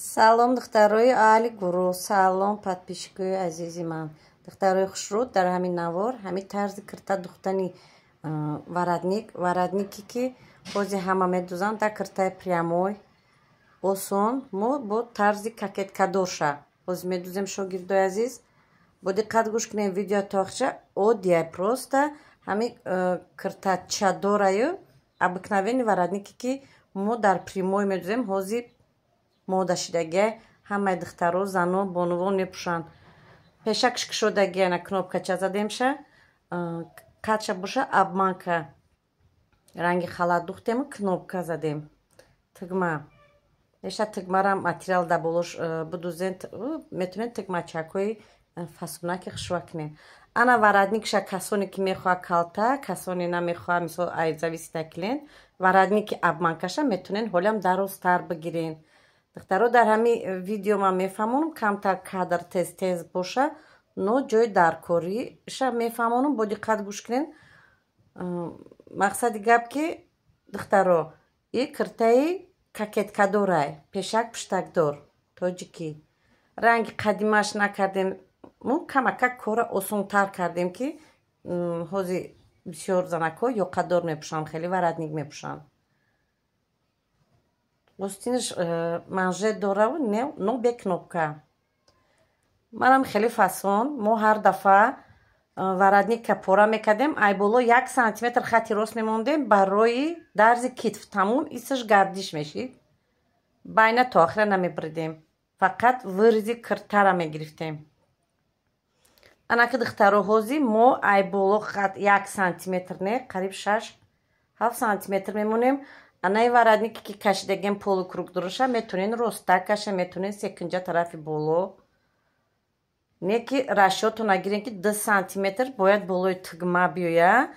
Салом, духтарои аҳли гурӯҳ, салом, подписчикои азизи ман. Духтарои хушрӯ, дар ҳамин навор ҳамин тарзи кирта духтани воротник, воротнике ки ҳозир ҳама медузанд, дар киртаи прямой осон, мо бо тарзи кокеткадорша ҳозир медузем. Шогирдои азиз, бо диққат гӯш кунем видео то охирша. Оддия, просто ҳамин киртачадораю обыкновенный воротнике ки мо дар прямой медузем, ҳозир мода шидагия, ҳамаи духтаро, зано, бонувон мепӯшанд. Пешакш кушодагия, на кнопкача задемша, катша боша обманка, ранги халат духтему, кнопка задем, тигма еша, тигмара материал да болош будузен, метонед тигмачакҳои фасунаки хушва кунед. Ана воротникша касоне ки мехоҳад калта, касоне намехоҳад, мисол, ай зависит а клиент, воротники обманкаша метонед ҳолиам дарозтар бигирен. Духтаро, дар ҳамин видео ман мефаҳмонам, камтар кадр тез тез боша, но ҷои даркориша мефаҳмонам, бо диққат гӯш кунед. Мақсади гап ки, духтаро, и киртаи кокеткадорай, пешак пуштакдор, тоҷикӣ, ранги қадимаш накардем, мо камакак кора осонтар кардем, ки ҳозир бисёр занакҳо ёқадор мепӯшанд, хеле воротник мепӯшанд. Остинаш манжет дораву, но бе кнопка. Манам хеле фасон. Мо ҳар дафъа воротника пора мекардем, ай боло 1 сантиметр хати рост мемондем барои дарзи китф, тамом, исаш гардиш мешид. Байна то охира намебиридем, фақат вырези киртара мегирифтем. Анаки, духтаро, ҳозир мо ай боло хат 1 сантиметр не, қариб 6-7 сантиметр мемонем. Анаи воротнике ки кашидагем, полукруг дуруша, метонен роста каша, метонен секунҷа тарафи боло, не ки расчёту нагирем, ки 2 сантиметр бояд болои тугма биёя.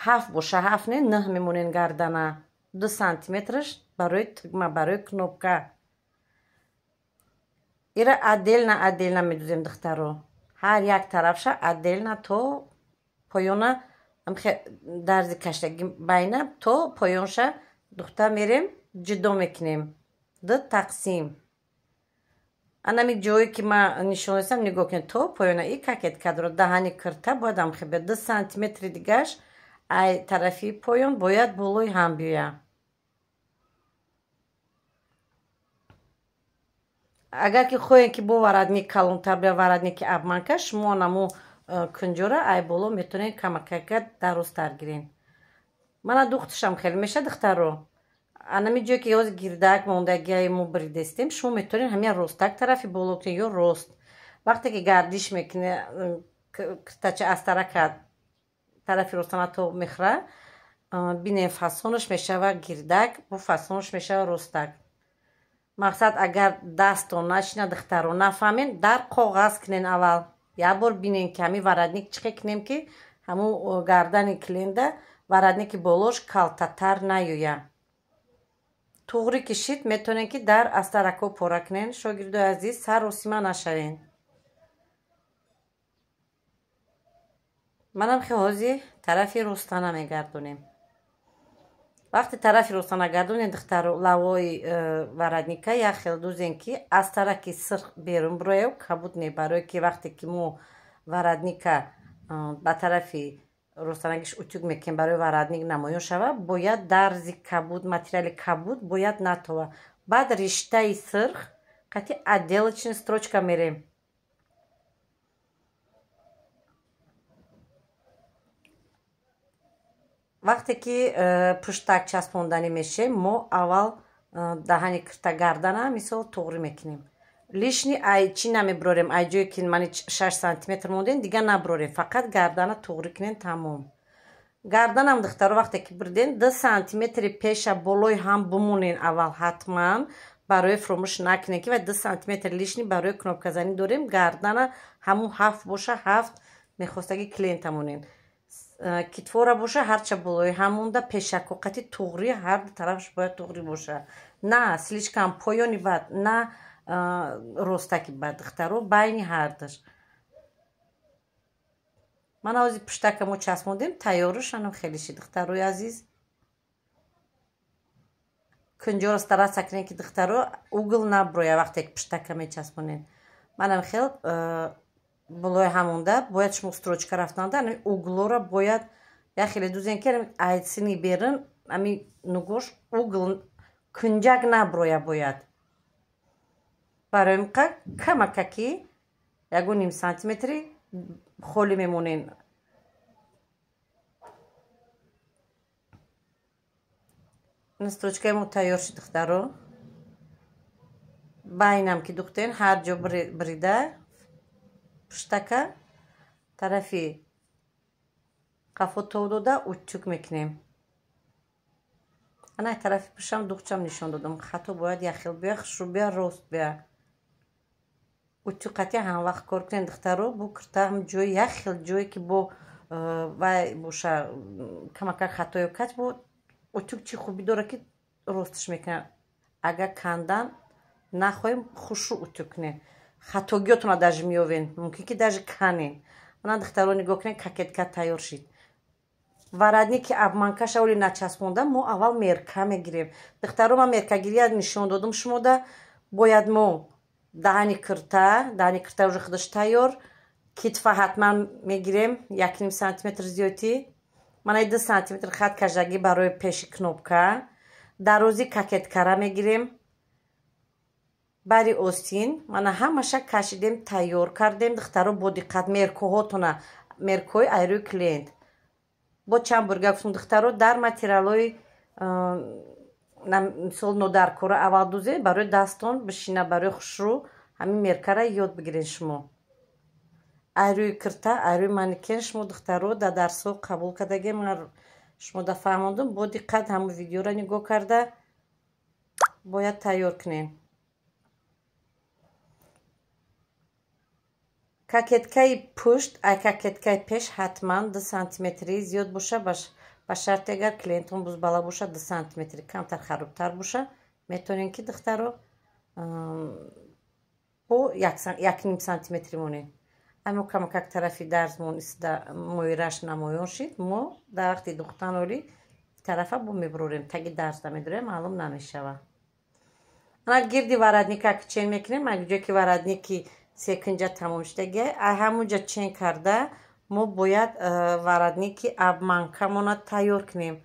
Ҳафт боша, ҳафт не, нӯҳ мемонен гардана, 2 сантиметраш барои тугма, барои кнопка. Ира отдельно отдельно медузем, духтаро, ҳар як тарафша отдельно то поёна, дарзи каштаги байна то поёнша духта мерем, ҷудо мекунем, ду тақсим. Анами ҷое ки ман нишон дастам, нигоҳ кунед, то поёна и кокеткадро даҳани кирта бояд амхе биёд, 2 сантиметри дигаш ай тарафи поён бояд болои ҳам биёя. Агар ки хоҳем ки бо воротник калонтар бия, воротники обманка, шумо наму кунҷора ай боло метавонед камакака дарозтар гирен. Мана духтушам хеле меша, духтаро. Анами ҷое ки ҳозир гирдак мондагиаи мо биридестем, шумо метавонед ҳамин ростак тарафи боло кунед ё рост. Вақте ки гардиш мекунед, киртача аз тарака тарафи ростана то мехӯра, бинем, фасонаш мешава гирдак, бо фасонаш мешава ростак. Мақсад, агар дастон нашина, духтаро, нафаҳмем, дар коғаз кунен, аввал як бор бинен, ки ҳамин воротник чӣ хел кунем, ки ҳамун гардани клиента воротники болош калтатар наёя. Туғри кишид, метавонед ки дар астарако пора кунен. Шогирдои азиз, саросима нашавен. Манам хе ҳозир тарафи ростана мегардонем. Вақте тарафи ростана гардонем, духтаро, лавои воротника як хел дузем, ки аз тараки сирх берун бирояв, кабуд не, барое ки вақте ки мо воротника ба тарафи ростанагиш утюг мекунем, барои воротник намоён шавад, бояд дарзи кабуд, материали кабуд бояд натова. Баъд риштаи сирх қати отделочный строчка мерем. Вақте ки пуштак часпонданӣ мешем, мо аввал даҳани кирта гардана, мисол, туғрӣ мекунем. Лишний ай чӣ намебирорем, ай ҷое ки мани 6 сантиметр мондем, дигар набирорем, фақат гардана туғрӣ кунем, тамом. Гарданам, духтаро, вақте ки бирден, 2 сантиметри пеша болои ҳам бимонен аввал ҳатман, барои фуромӯш накунем, ки 2 сантиметр лишний барои кнопказанӣ дорем. Гардана ҳамун ҳафт боша, ҳафт мехостаги клиента монен. Китфора боша, ҳарча болои ҳам монда, пешако қати туғрӣ, ҳар ду тарафаш бояд туғрӣ боша, на слишком поёни бад, на ростаки бад, духтаро, байни ҳардаш. Ман ҳозир пуштака мо часпондем, тайёрушанам хеле шид, духтарои азиз. Кунҷоро стараться кунед, ки, духтаро, угол наброя, вақте ки пуштака мечаспонед. Манам хел болои ҳамонда бояд шумо строчка рафтанда углора бояд як хеле дузен, ки айсини берин ами нугош угол кунҷак наброя бояд. Барои миқа камакаки ягон ним сантиметри холӣ мемонен. Строчкаи мо тайёр шуд, духтаро. Байнам ки духтен, ҳар ҷо бирида, пуштака тарафи қафо тов дода, утюг мекунем. Ана тарафи пушам духчам нишон додам. Хато бояд яхел бия, хушрӯ бия, рост бия. Утюг қати ҳамвақт кор кунем, духтаро. Бу кирта ҳам ҷои як хел ҷое ки бо вай боша, камакак хатоё кач, бо утюг чӣ хубӣ дорад, ки росташ мекунад. Агар кандан нахоҳем, хушрӯ утюг кунем, хатогиётона даже меёвен, мумкин ки даже канен. Мана, духтаро, нигоҳ кунед, кокетка тайёр шид. Воротники обманкаша оли начаспонда, мо аввал мерка мегирем, духтаро. Ман меркагирия нишон додум шумода. Бояд мо даҳани кирта, даҳани кирта уже худаш тайёр, китфа ҳатман мегирем 1,5 сантиметр зиёдтӣ, манаи 2 сантиметр хат кажагӣ барои пеши кнопка, дарози кокеткара мегирем, бари остин. Мана ҳамаша кашидем, тайёр кардем, духтаро. Бо диққат меркоҳотона, меркои айрӯи клиент бо чанд бурга гуфтум, духтаро, дар материалҳои, мисол, нодаркора аввал дузе, барои дастон бишина, барои хушрӯ ҳамин меркара ёд бигирен шумо. Айрӯи кирта, айрӯи манекен шумо, духтаро, дар дарсҳо қабул кардагем, шумо да фаҳмондум. Бо диққат ҳамун видеоро нигоҳ карда бояд тайёр кунем. Кокеткаи пушт ай кокеткаи пеш ҳатман 2 сантиметри зиёд боша, ба шарте агар клиентон бузбала боша, 2 сантиметри камтар харубтар боша, метавонем ки, духтаро, бо 1,5 сантиметри монем. Аммо камакак тарафи дарзмон моираш намоён шид, мо дар вақти духтан оли тарафа бо мебурорем, таги дарзда медорем, маълум намешава. Ана гирди воротника ки чен мекунем, ҷое ки воротники секунҷа тамом шудагия, ҳамунҷа чен карда, мо бояд воротники обманкамона тайёр кунем.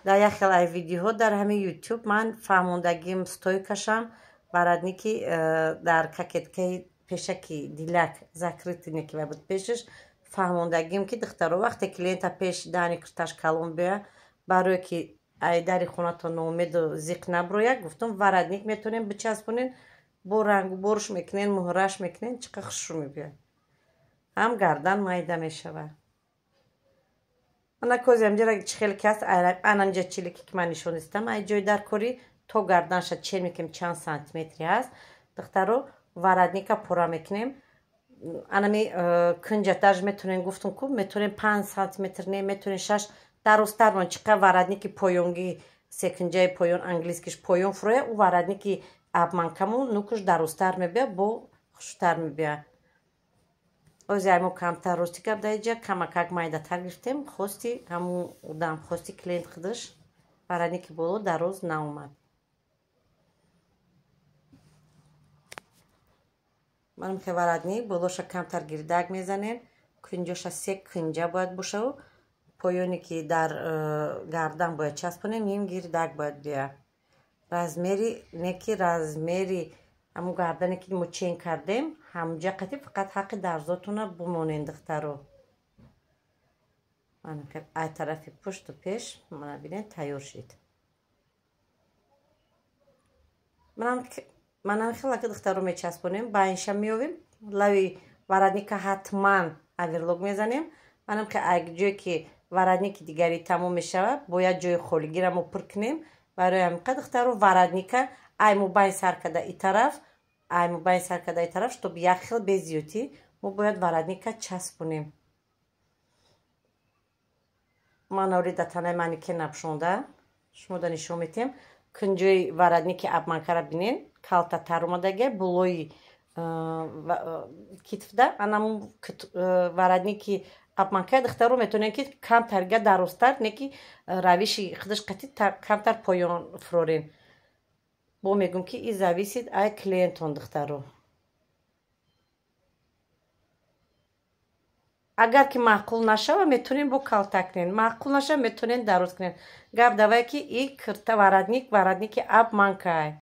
Дар як хел ай видеоҳо дар ҳамин Ютуб ман фаҳмондагим, стойкашам воротники дар кокеткаи пешаки дилак закрытый неки вай буд пешаш, фаҳмондагим, ки, духтаро, вақте клиента пеш дани кирташ калон бия, барое ки ай дари хонатон ноумеду зиқ наброяд, гуфтум, воротник метавонем бичаспонен, бо рангу боруш мекунен, муҳраш мекунен, чӣ қадр хушрӯ мебиёд, ҳам гардан майда мешавад. Ана кози амҷара чӣ хеле ки ҳаст, анамҷа чилике ки ман нишон дистам, ай ҷои дар корӣ то гарданша чен мекунем, чанд сантиметри ҳаст, духтаро. Воротника пурра мекунем. Анами кунҷа даже метавонем, гуфтум ку, метавонем 5 сантиметр, не, метавонем шаш дарозтар мон, чӣ қадр воротники поёнги секунҷаи поён, английскиш поён фуроя, ӯ воротники обманкамон нукуш дарозтар мебиёд, бо хуштар мебиёд. Ози ай мо камтар, рости гап, дар иҷа камакак майдатар гирифтем, хости ҳамун одам, хости клиент худаш воротники боло дароз наомад. Манам ки воротник болоша камтар гирдак мезанем, кунҷоша се кунҷа бояд бошаву поёне ки дар гардан бояд часпонем, ним гирдак бояд бияд. Размери не ки размери ҳамун гардане ки мо чен кардем, ҳамҷа қати фақат ҳаққи дарзотона бимонен, духтаро. Ай тарафи пушту пеш, мана бинед, тайёр шид. Манам хелаки, духтаро, мечаспонем, байнша меёвем, лави воротника ҳатман оверлок мезанем. Манам ки ҷое ки воротники дигари тамом мешавад, бояд ҷои холигиро мо пур кунем. Барои ҳамин қадр, духтаро, воротника ай мобайн сар карда и тараф, ай мобайн сар карда и тараф, чтоб як хел безиётӣ, мо бояд воротника часпонем. Ман оли да танаи манекен напӯшонда шумо да нишон метиҳем. Кунҷои воротники обманкара бинен, калтатар омадагия болои китфда. Анамун воротники обманкаи, духтаро, метавонем ки камтарга дарозтар, не ки равиши худаш қати камтар поён фурорен. Бо мегӯм, ки и зависит ай клиентон, духтаро. Агар ки маъқул нашава, метонем бо калта кунем, маъқул нашава, метонем дароз кунем. Гап давай, ки и кирта воротник, воротники обманкай.